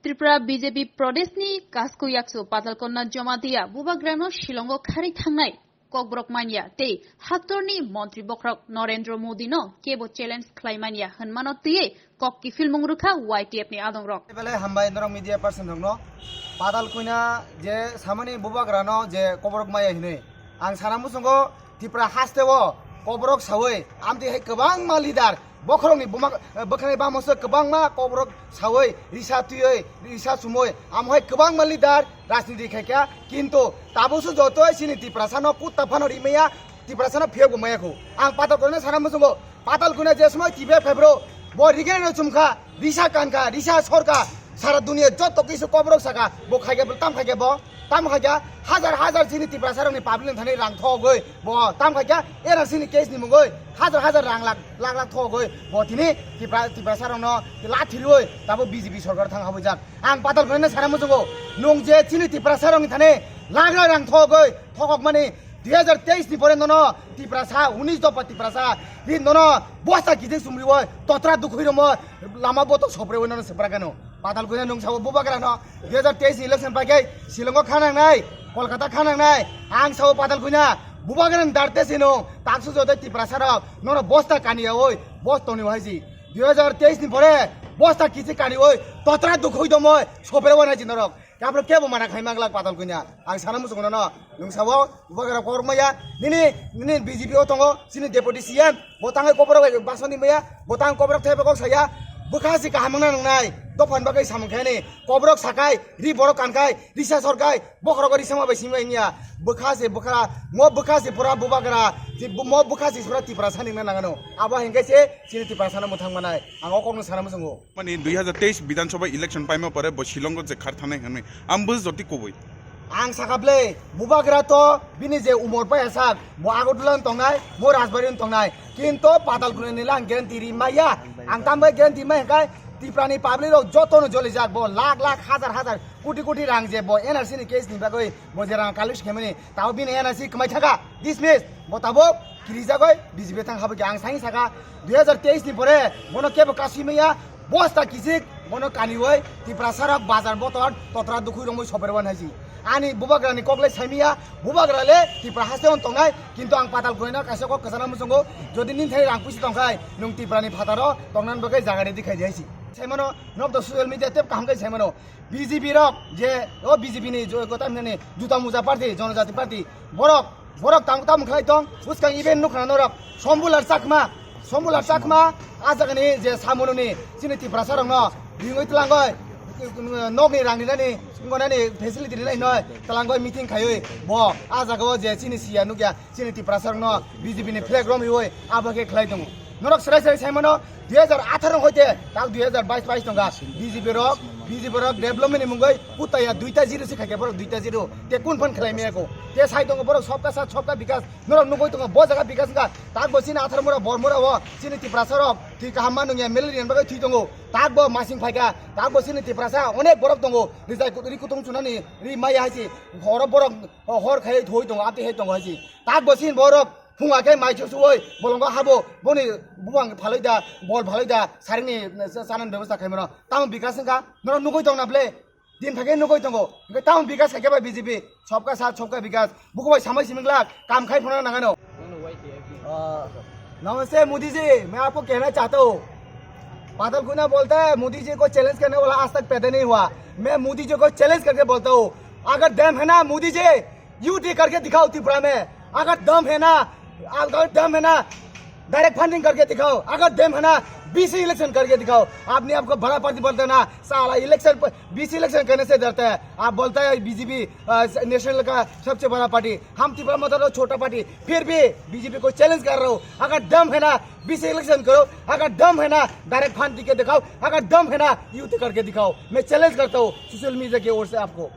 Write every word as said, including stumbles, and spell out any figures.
Tripura B J P Pradeshni Kasku Yaksu Patalkonna Jamatia Bubagrano Shillongo kharwi thangnai Kokborok manya tei haktorni Montri Bokhorok Narendra Modino kebo challenge khlai manya hwnmano twiwi kok kiphilmung rwkha Y T F ni adongrok. Belai hambai norok media person rokno. Patalkonna je samani Bubagrano je Kokborok maya hinwi. Ang sana muchungo Tripura hasteo Kokborok sawi amtwi hai kwbangma leader Bokhorokni buma, eh, bwkhani bamose kwbangma Kokborok sawi, risa twiwi, risa sumwi, amo hai kwbangma leader rajniti khaikha, kintu tabukse jotoi chini Tiprasano kutta phano rimaya, Tiprasano phiyokbo maya kho. Ang Patalkonna sana muchungo, Patalkonna je somoi T V phaibro, bo rigenano chumkha, risa kankha, risa sorkha, sara dunia joto kisu Kokborok sakha, bo khaikha, tam khaikha bo. Tamo khaikha, hajar hajar chini Tiprasarokni public ni thani rang thogwi bo tamo khaikha, N R C ni case ni mungwi hajar hajar rang lakh lakh lakh thogwi bo tini Tipra-, Tiprasarokno lathi rwi tabo B J P sorkar thang habwijak. Ang Patalkonna sana muchungo, nwng je chini Tiprasarokni thani lakh lakh rang thogwi thogokmani dui hajar teis ni pore nono Tiprasa, unis dopha Tiprasa, hi nono bosta kichik chumriwi totra dukhwi romo lama botok sopre nono sipra kano. Patalkonna nwng sao Bubagrano dui hajar teis ni election pai khe Shillongo khanangnai, Kolkata khanangnai. Ang sao Patalkonna Bubagrani darte sino taksu jote Tiprasarok nono bosta kaniyawi bosta ni wahaisi. Dui hajar teis ni pore bosta kichik kaniwi totra dukhwi domoi sopre wanaisi norok. Tapro kebo mana khai manglak Patalkonna. Ang sana muchungo nono. Nwng sao, Bubagra kokrok maya. Nini, nini B J P o tongo, chini deputy C M. Bo tangwi Kokborok bai basoni maya. Bo tang Kokborok thaiba kok saya. Bwkha se kaham wngna nangnai. Dophani bagwi samung khaini. Kokborok sakai, ri borok kankai, risa sorkai. Bokhorok ri sama bai simi bai niya. Bwkha se bwkha, mo bwkha se pura Bubagra. Je bu-, mo bwkha se pura Tiprasa ningna nangano. Abo hinkhe se chini Tiprasano mwthang manai. Ang o kokno sana muchungo. Mani dui hajar teis Bidhan Sabha election paima pore bo Shillongo je khar thanai hwnwi. Ang bwsajoti kubui. Ang sakha ble, Bubagra to bini je umor paya sak, bo Agartala ni tongnai, bo Rajbari ni tongnai. Kinto Patalkonna ni lang guarantee ri maya. Ang tambai guarantee mai hwnkhe Tripura ni public rok joto no joli jak, bo lakh lakh, hajar hajar, koti koti rang je bo N R C ni case ni bagwi bo je rang collect khaimani. Tabo bini N R C kwmai thaka, dismiss. Bo tabuk kirijagoi B J P thang habwi khe ang saini saka, dui hajar teis ni pore bono kebo kasui maya, bosta kichik bono kaniwi Tiprasarok bazar botor totra dukhwi romwi soper wan haisi. Ani Bubagrani koklai saimiya, Bubagra le Tripura haste on tongnai, kintu ang Patalkonna kaisa kok kwchana muchungo, jodi nini thani rang puisi tongkhai, nwng Tripurani phataro tongnan bagwi jaga ready khai di haisi. Saimano, nok to social media tep kaham khai saimano. B J P rok je o B J P ni jo-, kota hinani juta muja party, jonojati party, borok, borok tang tam khlai tong, bwskang event nukha norok, Sombulal Chakma, Sombulal Chakma, a jagani je samununi chini Tiprasa rokno ringoi tlangoi, nokni rang rinani, ngonani facility rinai noi, tlangoi meeting khaioi, bo a jagao je chini siya nukya, chini Tiprasa rokno B J P ni flag romwi abo khe khlai tongo. Norok serai serai sai mano, dui hajar atharo hoite tak dui hajar bais bais tongkha. B J P rok, B J P rok development ni mungoi kutaya duita zero se khaikha borok duita zero. Te kun phan khlai maya ko? Te sai tongo borok sobka sat sobka bikas. Norok nugoi tongo bo jaga bikas wngkha. Tak bo chini atharo mura bor mura o chini Tiprasa rok thwi kaham ma nungya malaria ni bagwi thwi tongo. Tak bo masing phaikha. Tak bo chini Tiprasa onek borok tongo. Rijai kut-, ri kutung chunani ri maya haisi. Horo borok hor khai thoi tongo, ati hai tongo haisi. Tak bo chini borok phunga khe mai chusuoi bolongo habo boni bubang phaloi da, bol phaloi da, saringni chanani bebosta khaimano. Tamo bikas wngkha, norok nugui tongna ble? Din phai khe nugui tongo. Hingke tamo bikas khaikhe bai B J P, sobka sat, sobka bikas. Buku bai samai siming lak, kam khai phano nangano. अ, नमस्ते मोदी जी, मैं आपको कहना चाहता हूँ, पातलकुना बोलता है मोदी जी को चैलेंज करने वाला आज तक पैदा नहीं हुआ। मैं मोदी जी को चैलेंज करके बोलता हूँ, अगर दम है ना मोदी जी, यूटी करके दिखाओ त्रिपुरा में। अगर दम है ना, अगर दम है ना, डायरेक्ट फंडिंग करके दिखाओ। अगर दम है ना, बीसी इलेक्शन करके दिखाओ। आपने आपको बड़ा पार्टी बोलता है ना, साला इलेक्शन पर, बीसी इलेक्शन करने से डरता है। आप बोलता है बीजेपी, अ, नेशनल का सबसे बड़ा पार्टी। हम त्रिपुरा में तो छोटा पार्टी, फिर भी बीजेपी को चैलेंज कर रहा हूँ। अगर दम है ना, बीसी इलेक्शन करो। अगर दम है ना, डायरेक्ट फंड दिखे दिखाओ। अगर दम है ना, यूटी करके दिखाओ। मैं चैलेंज करता हूँ सोशल मीडिया की ओर से आपको।